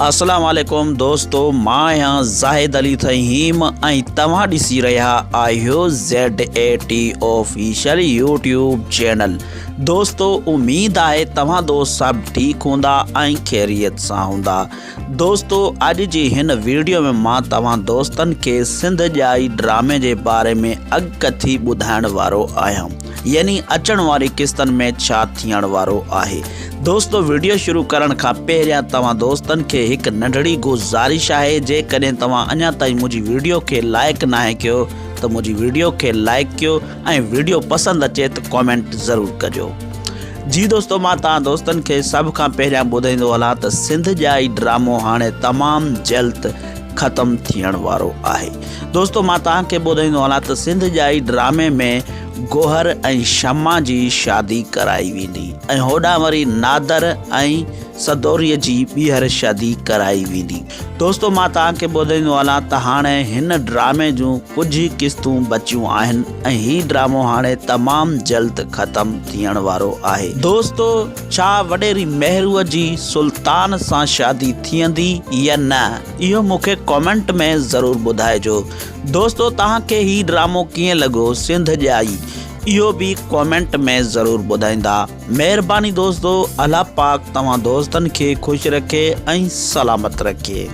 اسلام عليڪم دوستو مان آهيان زاهد علي ٿهيم ۽ توهان ڏسي رهيا آهيو Z A T official YouTube channel دوستو اميد آهي توهان دوست سڀ ٺيڪ هوندا ۽ خيريت سان هوندا دوستو اڄ جي هن ويڊيو ۾ مان توهان دوستن کي سنڌ ڄائي ڊرامي جي باري ۾ اڳڪٿي ٻڌائڻ وارو آهيان يعني اچڻ واري قسطن ۾ ڇا ٿيڻ وارو آهي دوستو وڊيو شروع ڪرڻ کان پهريان توهان دوستن کي هڪ ننڍڙي گذارش آهي جيڪڏهن توهان اڃا تائين منهنجي وڊيو کي لائيڪ ناهي ڪيو ته منهنجي وڊيو کي لائيڪ ڪيو ۽ وڊيو پسند اچي ته ڪامينٽ ضرور ڪجو جي دوستو مان توهان دوستن کي سڀ کان پهريان ٻڌائيندو هلان ته سنڌ ڄائي ڊرامو هاڻي تمام جلد ختم ٿيڻ وارو آهي دوستو مان توهان کي ٻڌائيندو هلان ته سنڌ ڄائي ڊرامي ۾ گوهر ۽ شمع جي شادي ڪرائي ويندي ۽ هوڏانهن وري نادر ۽ سدوريء جي ٻيهر شادي ڪرائي ويندي. دوستو مان توهان کي ٻڌائيندو هلان ته هاڻي هن ڊرامي جون ڪجهه ئي قسطون بچيون آهن ۽ هي ڊرامو هاڻي تمام جلد ختم ٿيڻ وارو آهي. دوستو ڇا وڏيري مهروء جي سلطان سان شادي ٿيندي يا نه اهو مون کي ڪامينٽ ۾ ضرور ٻڌائجو. دوستو توهان کي هي ڊرامو ڪيئن لڳو سنڌ ڄائي اهو به ڪامينٽ ۾ ضرور ٻڌائيندا مهرباني دوستو الله پاڪ توهان دوستن کي خوش رکي ۽ سلامت رکي.